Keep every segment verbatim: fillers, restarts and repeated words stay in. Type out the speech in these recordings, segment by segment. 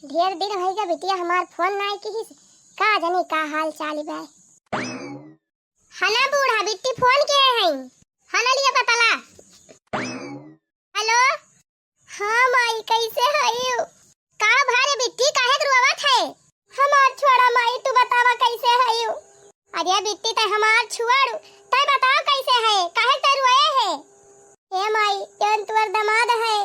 ढेर दिन होइगा बिटिया हमार फोन नाई किहिस, का जानी का हाल चाल बा। हना बूढ़ा बिट्टी फोन के है, हना लिया पतला। हेलो। हाँ माई, कैसे हयू? का भा रे बिट्टी, काहे के रोवत है? हमार छोड़ा माई, तू बतावा कैसे हयू? अरे बिट्टी, तै हमार छोड़, तै बतावा कैसे है, काहे के तै रोए है? हे माई, जौन तुअर दमाद है,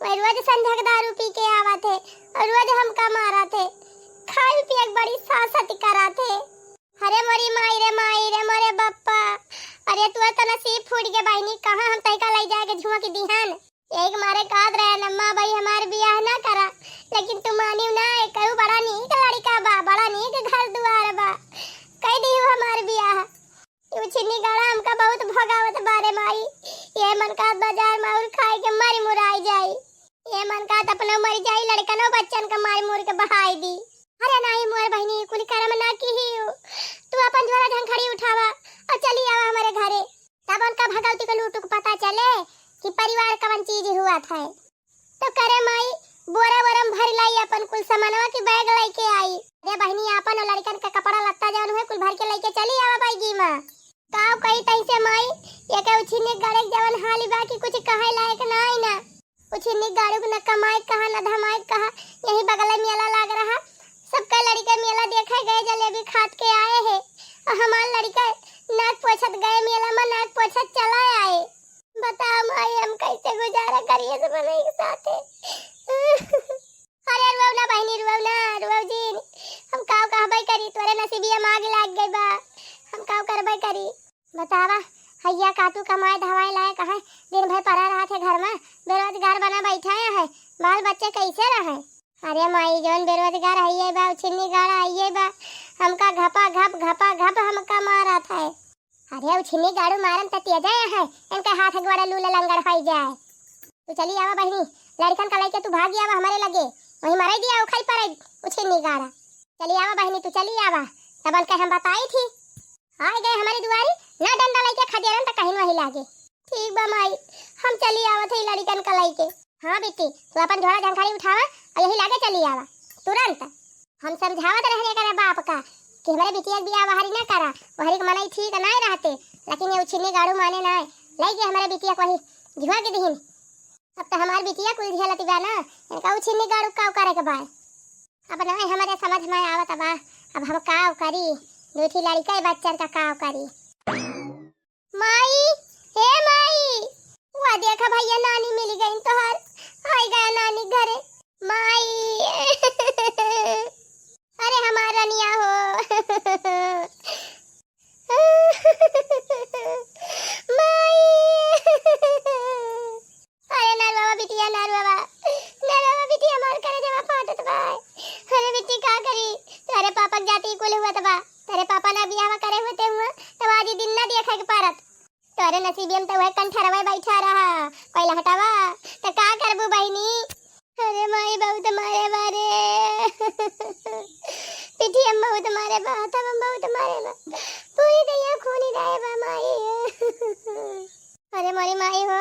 वह रोज संझा के दारू पी के आवत है और रोज हमका मारत है, खाए पिए के बड़ी सासत करत है। अरे मोरी माई रे माई रे मोरे बप्पा, अरे तुअर तो नसीब फूट गे बहिनी, कहाँ हम तैका लई जाए के झुमक दिहन। यही के मारे कहत रहे, "अम्मा भाई हमार बियाह ना करा," लेकिन तू मानियो ना, एकहू बड़ा नीक लड़का बा, बड़ा नीक घर दुआर बा, कई दिहू हमार बियाह। यू छिन्नी गाड़ा हमका बहुत भगावत बारे माई, ये मन का बाजार में और खाए के मरी मुराई जाई, ये मन का अपनो मरी जाई, लड़कनो बच्चन का मार मुर के बहाई दी। अरे नाही मोर बहिनी, कुल करम ना किहियो, तू अपन झोला झंखड़ी उठावा और चली आवा हमारे घरे। तब उनका भगवती के लूटू के पता चले कि परिवार कवन चीज हुआ था। तो करे माई, बोरा बोरा में भर लाई अपन कुल सामानवा की बैग लेके आई। अरे बहिनी, आपन और लड़कन का कपड़ा लत्ता जौन हुए कुल भर के लेके चली आवा बैगी में। काव कही तैसे माई, ये के उछिन्नी गाड़े के जवन हाल बा कि कुछ कहे लायक ना आई ना। उछिन्नी गाड़ू के न कमाए कहा न धमाए कहा, यही बगल में मेला लाग रहा, सबका लड़का मेला देखे गए, जलेबी खात के आए है, और हमार लड़का नाक पोछत गए मेला में, नाक पोछत चला आए। बताओ माई, हम कैसे गुजारा करिए सब के साथे? अरे रुआऊ ना बहिनी, रुआऊ ना, रुआऊ जी, हम काव कहबे करी, तोरे नसीबिया में आग लाग गई बा, हम काव करबे करी। बतावा, हैया काटू कमाए धमाए लाए कहाँ, दिन भर पड़ा रहत है घर में, बेरोजगार बना बैठा है, बाल बच्चे कैसे रहे? अरे माई, जौन बेरोजगार है ये बा, उछिन्नी गाड़ा है ये बा, हमका घपा घप, घपा घप हमका मारत है। अरे उछिन्नी गाड़ू मारम त तेजा है, इनके हाथ गोड़ लूल लंगड़ होई जाए। तू चली आवा बहिनी, लड़कन का लेके तू भागी आवा हमारे लगे, वहीं मराई दिया उखाई पड़े उछिन्नी गाड़ा। चली आवा बहिनी, तू चली आवा, तब उनके हम बताई थी। आए गए हमारी दुआरी, ना डंडा लेके खदेरन त कहीं वही लागे। ठीक बा माई, हम चली आवत है लड़कन का लेके। हाँ बेटी, तू अपन झोला झंखारी उठावा और यही लागे चली आवा तुरंत। हम समझावत रहने करे बाप का कि हमारे बिटिया के बियाह वहरी ना करा, वहरी के मनई ठीक ना रहते, लेकिन ये उछिन्नी गाड़ू माने ना, ले गए हमारे बिटिया को वही झुआ के दिहिन। अब तो हमार बिटिया कुल झेलत बा ना, इनका उछिन्नी गाड़ू काव करे के बा। अब ना हमारे समझ में आवत बा, अब हम काव करी, दू ठी लड़का बच्चन का काव करी। माई, हे माई, वा देखा भैया, नानी मिल गई तोहर, आई गया नानी घरे। माई, अरे हमार रनिया हो। माई, अरे नरवा बिटिया, नरवा, नरवा बिटिया, हमार करेजवा फाटत बा। अरे बिट्टी का करी, तोरे पापा के जाति कुल हुआ बा, तोरे पापा ना बियाह करे होते हुआ, तब आज ई दिन ना देखे के पारत। तोरे नसीबिया में तो वह कंठरवा बैठा रहा, कोई लहटावा, तो का करबू बहिनी? अरे माई, बहुत मारे बा रे। पिठिया में बहुत मारे बा, हाथवा में बहुत मारे बा, पूरी दहिया खूनी रहे बा माई। अरे मोरी माई हो,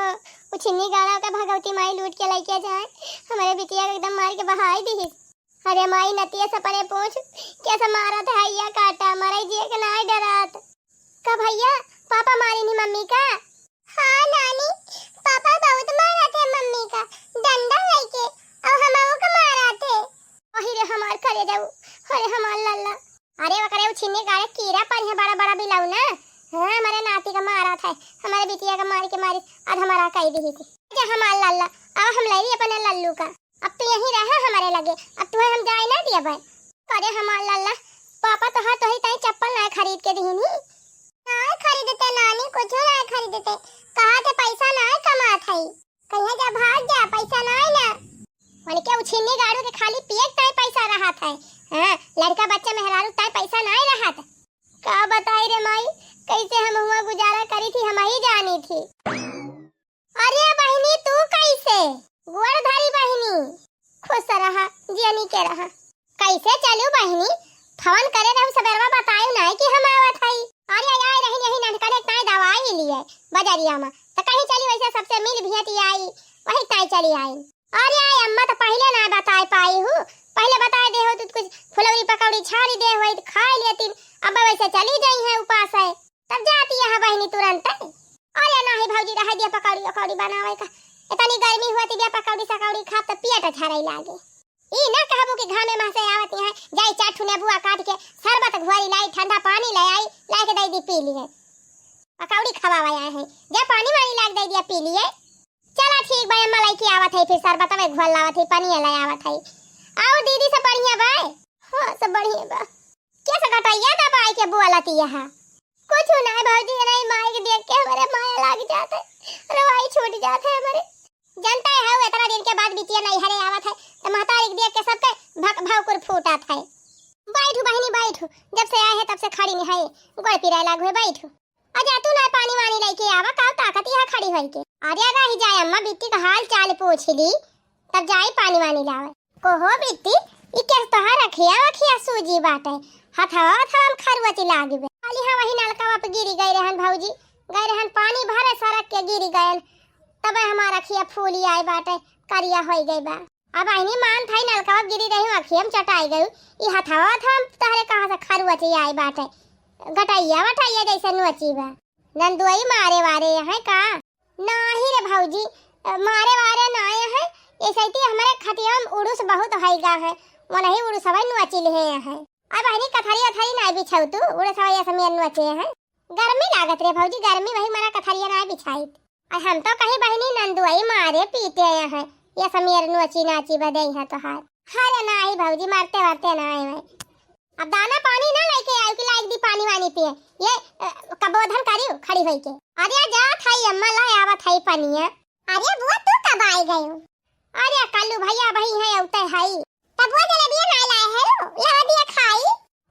उछिन्नी गाड़ा का भगवती माई लूट के लेके जाए, हमारे बिटिया के एकदम मार के बहाई दी। अरे माई, नतिया सपने पूछ, कैसे मारत है या काटा, मरे जिए के नाय डरात। का भैया, पापा मारी नहीं मम्मी का? हाँ नानी, पापा बहुत मारा थे मम्मी का, डंडा लेके, और हमहू का मारा थे। वही रे हमार करे जाऊ, अरे हमार लल्ला। अरे ओकरे उछिन्नी गाड़े कीड़ा पर है बड़ा बड़ा बिलौना। हाँ, हमारे नाती का मारा था, हमारे बिटिया का मार के मारी, आज हमारा कह दी थी। जा हमार लल्ला, अब हम ले ली अपने लल्लू का। अब तू यहीं रहा हमारे लगे, अब तुम्हें हम जाए ना दिया भाई। करे हमार लल्ला, पापा तो हाँ तोही ताई चप्पल ना खरीद के दीनी। ना खरीदते नानी, कुछ ना खरीदते, कहा थे पैसा ना कमात है, कहीं जा भाग जा, पैसा ना है ना। उनके उछिन्नी गाड़ू के खाली पिए के ताई पैसा रहत है। हाँ, लड़का बच्चा मेहरारू ताई पैसा ना रहत। का बताई रे माई, कैसे हम हुआ गुजारा करी थी, हम ही जानी थी। अरे बहिनी, तू कैसे? गोड़ धरी बहिनी। खुश रहा, जियनी के रहा। कैसे चलू बहिनी? फोन करे रहू सबेरवा, बतायू नाय कि हम आवत हई। अरे आए रही यही ननकने ताई दवाई लिए बजरिया में, त कहीं चली वैसे सबसे मिल भेंट आई, वही ताई चली आई। अरे आए अम्मा, तो पहले ना बताए पाई हूँ, पहले छानी दे होई त खाई लेतिन, अब वैसे चली जाई है उपास है। तब जाती है बहिनी तुरंत। अरे नाही भौजी, रह दिया पकौड़ी उकौड़ी बनावे का, इतनी गर्मी होती बिया, पकौड़ी सकौड़ी खाब त पेट झरई लागे। ई ना कहबू कि घामे महसे आवत यहाँ, जाई चार ठो नेबुआ काट के शरबत घोरी लाई, ठंडा पानी ले आई, लाई के दई दी पी लिए। पकौड़ी खवावा आए हैं, जा पानी वानी लाग दई दिया पी लिए। चला ठीक बा अम्मा, लइके आवत है, फिर शरबत में घोल लावत है, पनिया ले आवत है। और दीदी सब बढ़िया बा? हाँ सब बढ़िया बा। कैसे घटैया दबाई के बोलत यहाँ? कुछ नहीं भौजी, नहीं माई के देख के हमारे माया लाग जात है, रोवाई छूट जात है हमारे। जनता है, इतना दिन के बाद बिटिया नैहरे आवत है, तो महतारी के देख के सबके भक भौकुर फूटत है। बैठू बहिनी बैठू, जब से आए है तब से खड़ी नहीं है, गोड़ पिराए लागू है, बैठू। अजा तू ना पानी वानी लेके आवा, का ताकत यहाँ खड़ी होई के। अरे रही जाए अम्मा, बिट्टी का हाल चाल पूछ ली, तब जाई पानी वानी लावे। कहो बिट्टी, ई के तोहार अखिया अखिया सूजी बाटे, हथवा हथवा में खरुअची लागी बे। खाली हाँ वही नलका पे गिरी गए रहन भौजी, गए रहन पानी भरे सरक के गिरी गए, तब हमार अखिया फूली आए बाटे, करिया होई गई बा। अब अहिनी मान थाई नलका पे गिरी रही, अखिया में चटाई गई, ई हथवा हथवा में तहरे कहाँ से खरुअची आए बाटे, गटैया वटैया जैसे नोची बा। नंदुआई मारे वारे है का? नाही रे भौजी, मारे वारे ना आए हैं, ऐसे ही हमरे खटिया में उड़ूस बहुत हैगा है, वनही उड़ूसवा नोची लिहे हैं। अब बहिनी कथरी अथरी ना बिछाऊ तू, उड़ूसवा ये समय नोचे हैं। गर्मी लागत रे भौजी, गर्मी वही मारा कथरिया ना बिछाई। और हम तो कहीं बहिनी नंदुआई मारे पीटे आए हैं, ये समय नोची नाची बदे हैं तोहार। अरे नाही भौजी, मरते मरते ना आए हैं। अब दाना पानी ना लेके आयो कि लाइक दी पानी वानी पिए। ये, अ, कबोधन करियो खड़ी होई के। अरे जा थाई अम्मा, ला आवत है पनिया। अरे बुआ, तू कब आई गयो? अरे कल्लू भैया भाई है, औते है। तब वो जलेबिया ना लाए है रो, ला दिया खाई।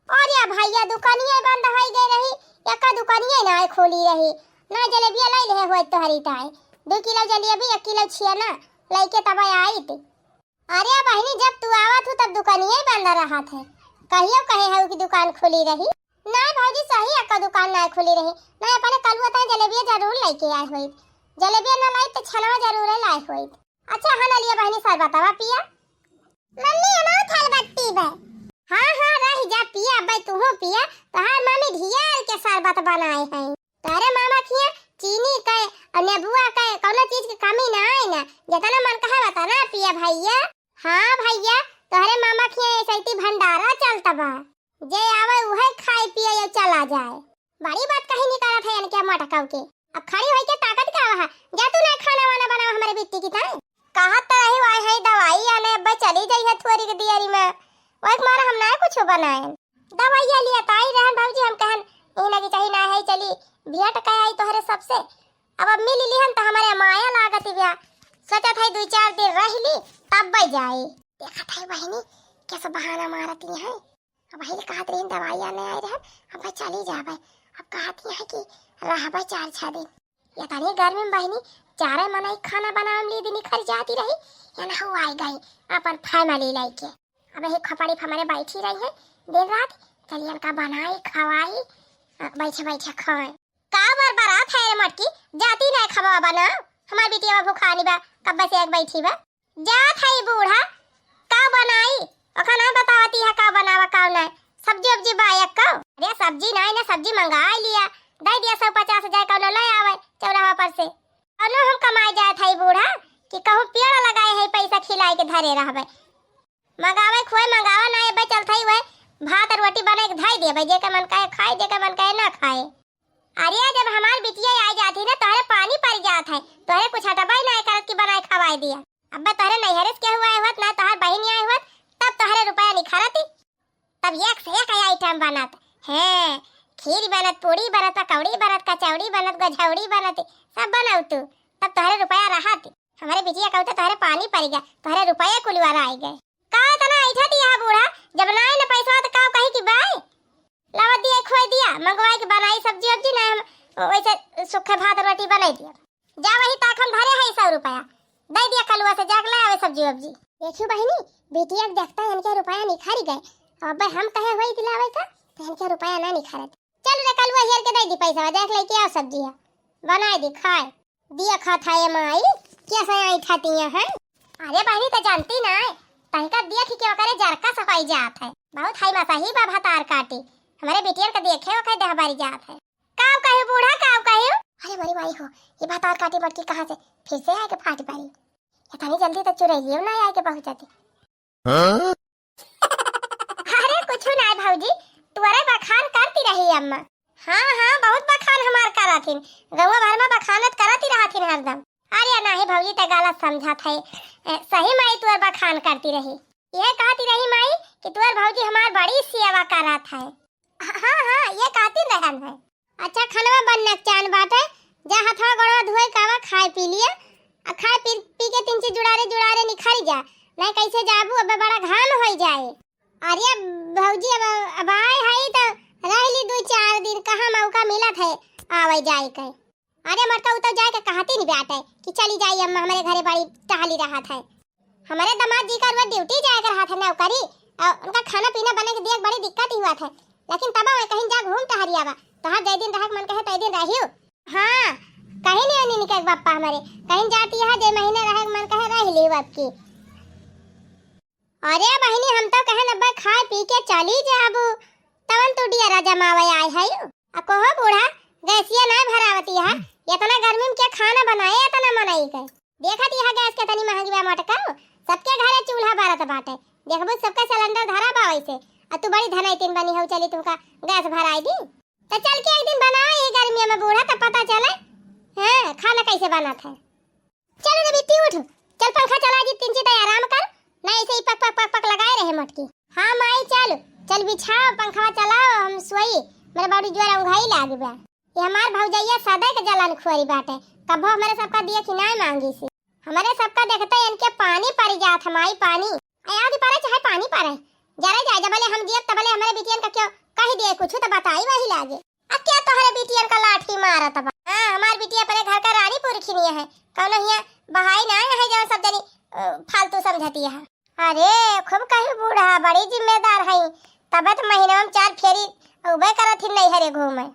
अरे भैया दुकानिया बंद होई गई रही, एक दुकानिया ना खोली रही। ना जलेबिया लाई ले होई तोहरी ताई। दो किलो जलेबी, एक किलो छिया ना, लेके तब आई थी। अरे बहिनी, जब तू आवत हू तब दुकानिये बंद रहत है, कहियो कहे हऊ कि दुकान खुली रही? नाय भौजी, सही अक्का दुकान नाय खुली रही, नाय अपने कलुआ ताई जलेबिया जरूर लेके आए होइत, जलेबिया न लाई तो छनवा जरूर लाए होइत। अच्छा हाँ, न लिया बहिनी, शरबतवा पिया। मम्मी, हमार थाल बत्ती बा। हाँ हाँ, रह जा पिया, अब्बे तूहो पिया, तोहार मम्मी ढियाल के शरबत बनाए हैं। तोहरे मामा खिया चीनी के और नेबुआ के कौनो चीज के कमी ना आए ना, जितना मन कहे उतना पिया भैया। हाँ भैया, तोहरे मामा खिया ऐसे ही भंडारा चलता बा, जे आवे उहे खाए पिए और चला जाए। बड़ी बात कही निकालत है इनके मटकाऊ के। अब खड़ी होई के ताकत का वहा, जा तू ना खाना वाना बनावा हमारे बिट्टी की ताई। कहत तो रही वाई है दवाई आने, अब्बे चली जाई है थोड़ी के दियरी में, वही के मारे हम ना कुछ बनाए। दवाइया लिया ताई रहन भौजी, हम कहन इहना की चाही ना है, चली भेंट कह आई तोहरे सबसे। अब, अब मिल लिहन तो हमारे माया लागत बिया। सोचत है दो चार दिन रह ली, तब बे जाए। देखत है बहिनी, कैसे बहाना मारत है। अब वही कहत रही दवाइया नहीं आई रहन, अब चली जाबे। अब कहत है कि रहबे चार छह दिन। या तनी गर्मी में बहिनी, चारे मनई खाना बनावे में ली दिन निखर जाती रही, या ना हो आई गई अपन फैमिली लेके। अब यही खोपड़ी फमरे बैठी रही है दिन रात, चलियन का बनाई, खवाई, अ, बैठे बैठे खाए। का बरबरात है रे मटकी, जाती नहीं खबा बना, हमार बिटिया भुखानी बा, कब से एक बैठी बा। जात है बूढ़ा, का बनाई, ओखा नहीं बतावती है का बनावा का नहीं, सब्जी उब्जी बा एक को। अरे सब्जी नहीं ना, सब्जी मंगा लिया, दे दिया सौ पचास हजार कौनो ले आवे चौराहा पर से। कौनो हम कमाए जात है बूढ़ा कि कहूँ पेड़ लगाए है, पैसा खिलाए के धरे रहबे। मंगावे खोए मंगावा ना, एबे चलत हई वह भात रोटी बनाए के धई देबे, जेके मन कहे खाए, जेके मन कहे ना खाए। अरे जब हमार बिटिया आ जाती ना, तोहरे पानी पड़ जात है, तोहरे कुछ हटबे ना करत कि बनाए खवाए दिया। अब्बे तोहरे नैहरे से केहू आए होत ना, तोहर बहिन आए होत, तब तोहरे रुपया निखरती, तब एक से एक आइटम बनत है, खीर बनत, पूड़ी बनत, पकौड़ी बनत, कचौड़ी बनत, गझौड़ी बनत, सब बनाऊ तू, तब तोहरे रुपया रहत। हमारे बिटिया कहू तो तोहरे पानी पड़ गया, तोहरे रुपये कुलवारा आई गए। का इतना ऐठा दिया बूढ़ा, जब ना आए ना पैसा तो का कही कि बाय? लावा दिया, खोई दिया, मंगवाई के बनाई सब्जी उब्जी, ना हम वैसे सूखे भात रोटी बनाई दिया। जा वही ताक हम धरे है सौ रुपया, दे दिया कलुआ से, जाके ले आवे सब्जी उब्जी। देखियो बहिनी, बिटिया के देखता है इनके रुपया निखर गए, अब हम कहे होई दिलावे का, तो इनके रुपया ना निखरत। चल रे कलुआ हेर के दे दी पैसा, जाके लेके आओ सब्जी है, बनाए दी खाए। दिया खा था ये माई, कैसे आई खाती हैं? अरे बहिनी तो जानती ना है, तहिका देख के ओकरे जरका सफाई जात है। बहुत हाई मसाही बा भतार काटी। हमरे बिटियन के देखे ओकरे देह बरी जात है। काव कहियो बूढ़ा, काव कहियो? अरे मोरी माई हो, ये भतार काटी मटकी कहाँ से फिर से आके फाट पड़ी? इतनी जल्दी तो चुरैलियो ना आके पहुँचती। हाँ? अरे कुछ ना भौजी, तुअरे बखान करती रही अम्मा। हाँ, हाँ, बहुत बखान हमार करत हिन। गौवा भर में बखानत करत ही रहत हिन हरदम। अरे नाही भौजी, ते गलत समझत है। ए, सही माई तुअर बखान करती रही। ये कहती रही माई कि तुअर भौजी हमार बड़ी सेवा करत है। हाँ, हाँ, ये कहती रहन है। अच्छा, खनवा बनने के चान बाटे, जा हथवा गोड़वा धोए के आवा, खाए पी लिया, आ खाए पी, पी के तीन चीज जुड़ारे जुड़ारे निखरी जा, नहीं कैसे जाबू, अबे बड़ा घाम होई जाए। अरे भौजी, अब, अब आए हई तो रह ली दो चार दिन, कहाँ मौका मिलत है आवे जाए के। अरे मोटका, उ तो जाए के कहती नहीं बाटे कि चली जाई अम्मा, हमरे घरे बड़ी टहली रहत है। हमरे दामाद जी का रोज ड्यूटी जाए के रहत है नौकरी, और उनका खाना पीना बने के दिए के बड़ी दिक्कत ही हुआ है, लेकिन तब वे कहीं जा घूम टहरी आवा, तोहार जय दिन रहक मन कहे तय दिन रहियो। हाँ, कहीं नहीं निके बप्पा हमरे, कहीं जाती है जय महीने रहक मन कहे रह ली अब की। अरे बहिनी, हम तो कहन अब्बे खाए पी के चली जाबू, तवन तू डियरा जमावे आए है। आ कहो बूढ़ा, गैसिया ना भरावती है, इतना गर्मी में के खाना बनाए, इतना मनई के। देखत यह गैस के तनी महंगी बा मोटका, सबके घरे चूल्हा बरत बाटे, देखबू सबके सिलेंडर धरा बा वैसे, आ तू बड़ी धनैतिन बनी हो, चली तुमका गैस भराई दी। तो चल के एक दिन बनाओ ये गर्मिया में बूढ़ा, तब पता चले, हाँ, खाना कैसे बनत है। चल रे बिट्टी, उठ, चल पंखा चला दी, तीन चीता आराम कर, ना ऐसे ही पक पक पक पक लगाए रहे मोटकी। हाँ माई, चल, चल बिछाओ, पंखवा चलाओ, हम सोई, मेरे बड़ी जोर उंघाई लाग बा। ये हमार भौजैया सदा के जलन खुआरी बाटे, कभो हमरे सबका दिए कि ना मांगी सी, हमरे सबका देखते इनके पानी पड़ जात है माई, पानी। आया भी पड़े चाहे पानी पड़े, जरे जाए, जबले हम जियब तबले हमरे बिटियन का क्यों कह दिए कुछ तो बताई वही लागे। आ क्या तोहरे बिटियन का लाठी मारत बा? हाँ, हमार बिटिया अपने घर का रानी पुरखिनिया है, कौनो हियाँ बहाई ना है जौन सब जनी, अ, फालतू समझती है। अरे खूब कही बूढ़ा, बड़ी जिम्मेदार है, तबे तो महीना में चार फेरी उबे करत ही नैहरे घूमे।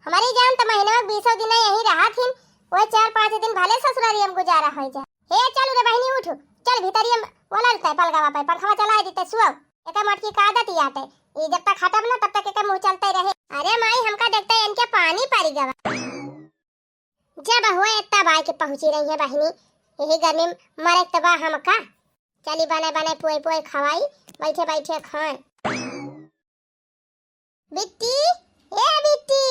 हमारी जान तो महीना में बीसों दिन यहीं रहत हिन, वह चार पाँच दिन भले ससुरारी हम गुजारा हो जाए। हे चल रे बहिनी उठ, चल भीतरी हम बोलल तय पलगवा पे पंखवा चला देते सुअ। एकर मोटकी का आदत ही आटे, ई जब तक हटब ना तब तक एकर मुँह चलते रहे। अरे माई, हमका देखते इनके पानी पड़ गवा। जब हुए तब आए के पहुँची रही है बहिनी, यही गर्मी में मरे के तबा हमका। चली बने बने पोए पोए खवाई, बैठे बैठे खाए। बिट्टी, ए बिट्टी,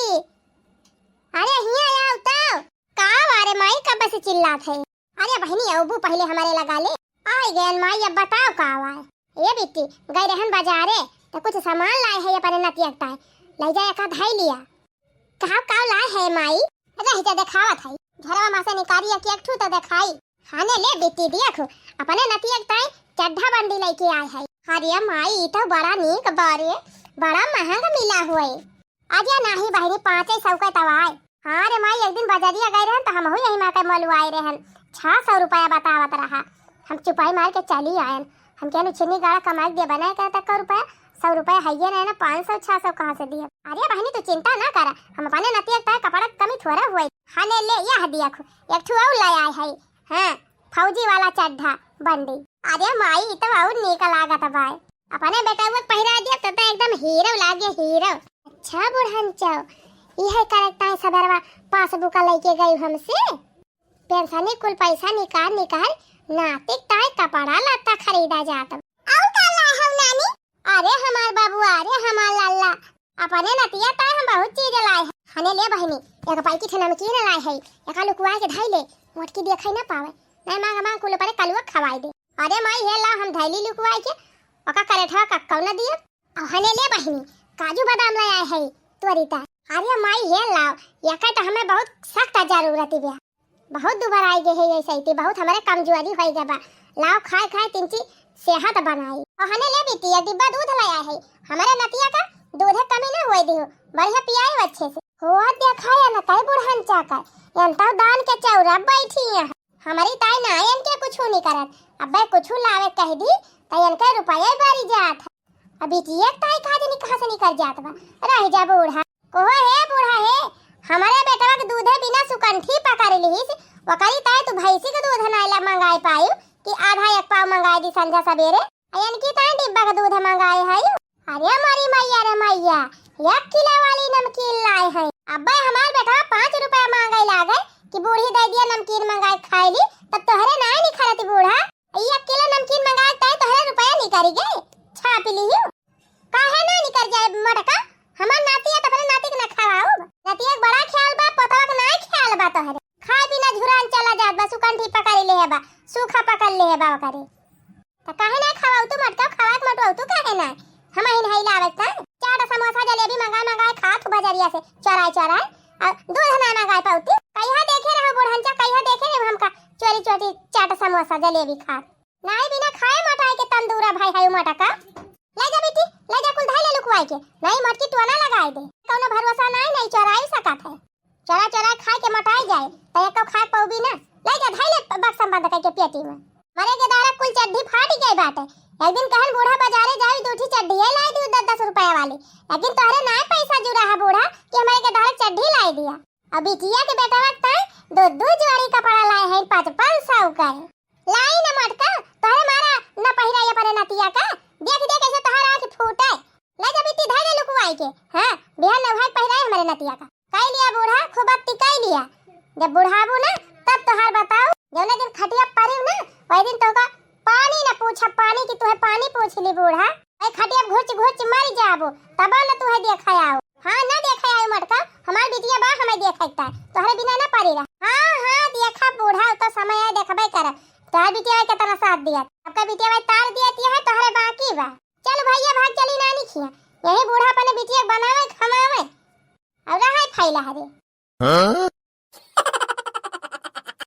अरे हियाँ आओ तो। का बारे माई, कब से चिल्लात है? अरे बहिनी, अबू पहले हमारे लगा ले। आई गयन माई, अब बताओ का आवा है? ए बिट्टी, गई रहन बाजारे, तो कुछ सामान लाए है अपने नतिया के ताई, ले जाए का धाई लिया। का का लाए है माई? रह जा, देखावत है। घरवा में से निकारी एक, एक ठू तो देखाई। हाने ले बिट्टी, देखो, अपने नतिया के ताई चड्ढा बंडी लेके आए है। अरे माई, ई तो बड़ा नीक बारे, बड़ा महंग मिला हुए। अरे नाही बहिनी, पाँचे सौ के तवाय। हाँ रे माई, एक दिन बजरिया गए रहन त हमहू यही माँ के मोलवाए रहन, छह सौ रुपया बतावत रहा। हम चुपाई मार के चली आयन। हम कहनु छिन्नी गाड़ा कमाई के दे बनाए करे तक का रुपया, सौ रुपया है ये ना, पाँच सौ छह सौ कहाँ से दिए? अरे बहिनी तू चिंता ना करा, हम अपने नतिया के ताई कपड़ा के कमी थोड़ा हुए। हाने ले यह दिया खु, एक ठू और ले आए है। हाँ, फौजी वाला चड्ढा बंडी। अरे माई, ई तो और नीक लागत बाय। अपने बेटवा के पहिरा दिया तो, तो एकदम हीरो लागे, हीरो। अच्छा बुढ़न चौ, इहे करत ताई सबेरवा पासबुक लेके गई हमसे। पेंशनी कुल पैसा निकाल निकाल नातिक ताई कपड़ा लत्ता खरीदा जात। और का लाए हो नानी? अरे हमार बाबुआ, अरे हमार लल्ला, अपने नतिया ताई हम बहुत चीज लाए हैं। हने ले बहिनी, एक पैकेट नमकीन लाए है, एका लुकुआ के धई ले, मोटकी देखे ना पावे, नहीं मांग मांग कुल परे कलुआ खवाई दे। अरे माई, हे ला हम धैली लुकुआ के, ओका करेठवा कक्कौ न दिए। हने ले बहिनी, काजू बादाम ले आए है तोरी ता। अरे माई, हे लाओ, एका तो हमें बहुत सख्त जरूरत बा। बहुत दुबर आई गए है ये सैती, बहुत हमारे कमजोरी होई गए बा। लाओ खाए खाए तिनची सेहत बनाई। और हने ले बिट्टी, एक डिब्बा दूध ले आए है। हमारे नतिया का दूधे कमी ना हुए दियो, बढ़िया पियाई अच्छे से। हो देखा या न कई बुढ़न चाकर, यंता दान के चौरा बैठी है। हमारी ताई ना इनके कुछ नहीं करत, अबे कुछ लावे कह दी तो इनके रुपया बारी जात है। अब बिटिया के ताई का दिन कहाँ से निकल जात बा, रह जा बूढ़ा। कहो हे बूढ़ा हे, हमारे बेटवा के दूधे बिना सुकंठी पकड़ लिहिस, ओकरी ताई तू भैंसी के दूध नाई ला मंगाए पायु कि आधा एक पाव मंगाए दी संझा सबेरे। अयन की ताई डिब्बा का दूध मंगाए है। अरे मोरी मैया रे मैया, एक किलो वाली नमकीन लाए हैं। अब्बे हमार बेटा पाँच रुपया मांगे लागे कि बूढ़ी दे दिया नमकीन मंगाए खाए ली, तब तोहरे नाय निखरती बूढ़ा। ई एक किलो नमकीन मंगाए तय तोहरे रुपया निकरी गए, छाप लियो। काहे ना निकर जाए मोटका? हमार नाती है तो अपने नाती के ना खवाओ। नाती एक बड़ा ख्याल बा, पोतवा के ना ख्याल बा तोहरे। खाए बिना झुरान चला जात बा, सुकंठी पकड़ ले है बा, सूखा पकड़ ले है बा ओकरे। त काहे ना खवाऊ तू मटका, खवात मटवाऊ तू काहे ना? हम ही नहीं लावत ना। चाट समोसा जलेबी मंगाए मंगाए खात हूँ बजरिया से चोराए चोराए, और दूध ना मंगाए पाउती। कहिया देखे रहो बुढ़नचा, कहिया देखे रहो हमका चोरी चोरी चाट समोसा जलेबी खात। नहीं बिना खाए मोटाए के तंदूरा भाई है मटका। ले जा बेटी, ले जा कुल धाई ले लुकवाई के, नहीं मटकी टोना लगाए दे। कौनो भरोसा नहीं, नहीं चोराई सकत है। चोरा चोरा खाए के मोटाई जाए, त एको खाए पौबी ना। ले जा, धई ले बक्सा में बंद करके पेटी में। मरे के दारा कुल चड्ढी फाट गई बाटे। एक दिन कहन बूढ़ा बाजारे जाई, दू ठी चड्ढी लाई दी दस दस रुपया वाली। लेकिन तोहरे नाय पैसा जुरा है बूढ़ा कि हमारे के दारा चड्ढी लाई दिया। अब बिटिया के बेटवा के ताई दो दो जोड़ी कपड़ा लाए हैं, पाँच पाँच सौ का है। लाई न मटका, तोहरे मारा न पहिराई अपने नतिया का। देख देख कैसे तोहरा आँख फूटे। ले जा बिट्टी, धई ले लुकवाई के। हाँ, बिहान नहाए पहिराए हमारे नतिया का। कई लिया बूढ़ा, खूब अत्ती कई लिया। जब बुढ़ाबू ना, तब तोहार बताऊ। जौने दिन खटिया परिब ना, वही दिन तोहका पानी ना पूछब, पानी की तुहे पानी पूछ ली बूढ़ा। ऐ खटिया घुच घुच मर जाबू, तब ना तुहे देखा आओ। हाँ, ना देखा आओ मटका, हमार बिटिया बा, हमें देखा एकता। तोहरे बिना ना पारी रहा। हाँ, हाँ, देखा बूढ़ा, तो समय आए देखबे कर। तोहर बिटिया बा कितना साथ दिया। आपका बिटिया बा तार दिया, तिया है, तोहरे बाकी बा। चल भैया, भाग चली नानी खिया। यही बूढ़ा अपने बिटिया के बनावे, खमावे। और रहा फैला हरे। हाँ?